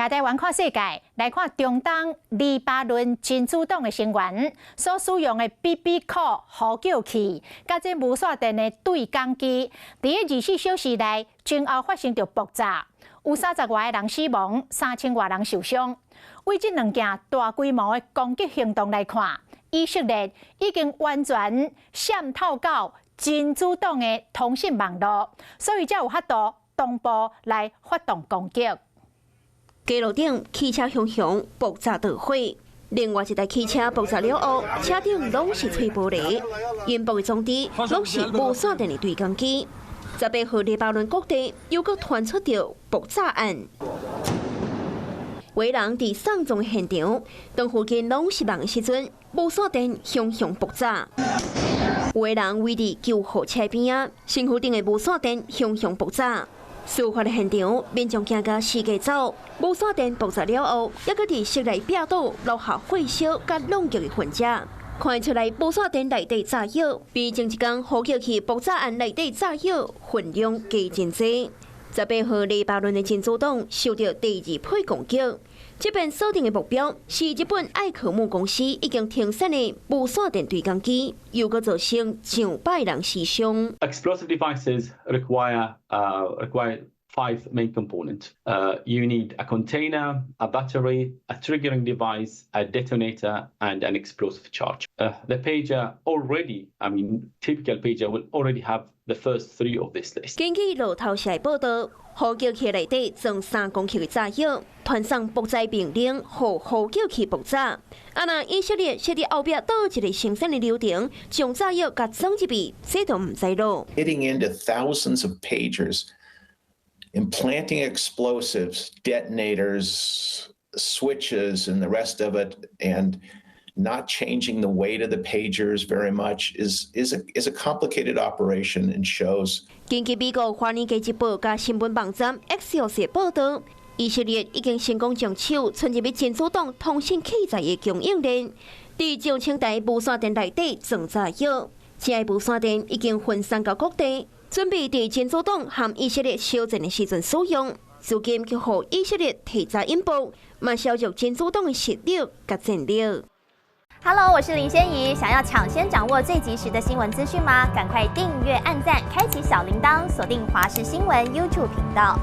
來台灣看世界，來看中東黎巴嫩真主黨的成員所使用的 BB Call 呼叫器，佮這無線電的對講機，佇24小時內前後發生著爆炸，有30外个人死亡，3000外人受傷。對這兩件大規模的攻擊行動來看，以色列已經完全滲透到真主黨的通訊網路，所以才有法度同步來發動攻擊。街路頂汽車熊熊爆炸著火，另外一台汽車爆炸了後，車頂攏是碎玻璃，引爆的裝置攏是無線電的對講機。18號黎巴嫩各地又閣傳出著爆炸案，有人佇喪葬現場，當附近攏是人的時陣，無線電熊熊爆炸。有的人圍佇救護車邊仔，身軀頂的無線電熊熊爆炸。事發的現場，民眾驚甲四界走，無線電爆炸了後，猶閣佇室內壁倒留下火燒佮挵著的痕跡。看出來無線電內底炸藥，比前一工呼叫器爆炸案內底炸藥分量加真濟。18號黎巴嫩的真主黨受著第二批攻擊，這邊鎖定的目標是日本艾可木公司已經停產的無線電對講機，又閣造成上百人死傷。 Explosive devices require five main components. You need a container, a battery, a triggering device, a detonator, and an explosive charge. The pager already, I mean, typical pager will already have the first three of this list. 根據路透社報道，呼叫器內底裝3公克的炸藥，傳送爆炸命令，予呼叫器爆炸。啊，若以色列設佇後壁佗一个生產的流程，將炸藥共裝入去，這都毋知囉。 Getting into thousands of pagers, implanting explosives, detonators, switches, and the rest of it, and not changing the weight of the pagers very much is a complicated operation and shows. 根據美國《華爾街日報》佮新聞網站 Axios 報道，以色列已經成功將手伸入去真主黨通訊器材的供應鏈，佇上千台無線電內底裝炸藥，這个無線電已經分散到各地，準備佇真主黨和以色列相戰的時陣使用。如今卻予以色列提早引爆，嘛削弱真主黨的實力佮戰力。 Hello，我是林仙怡。想要搶先掌握最及時的新聞資訊嗎？趕快訂閱、按讚、開啟小鈴鐺，鎖定華視新聞 YouTube 頻道。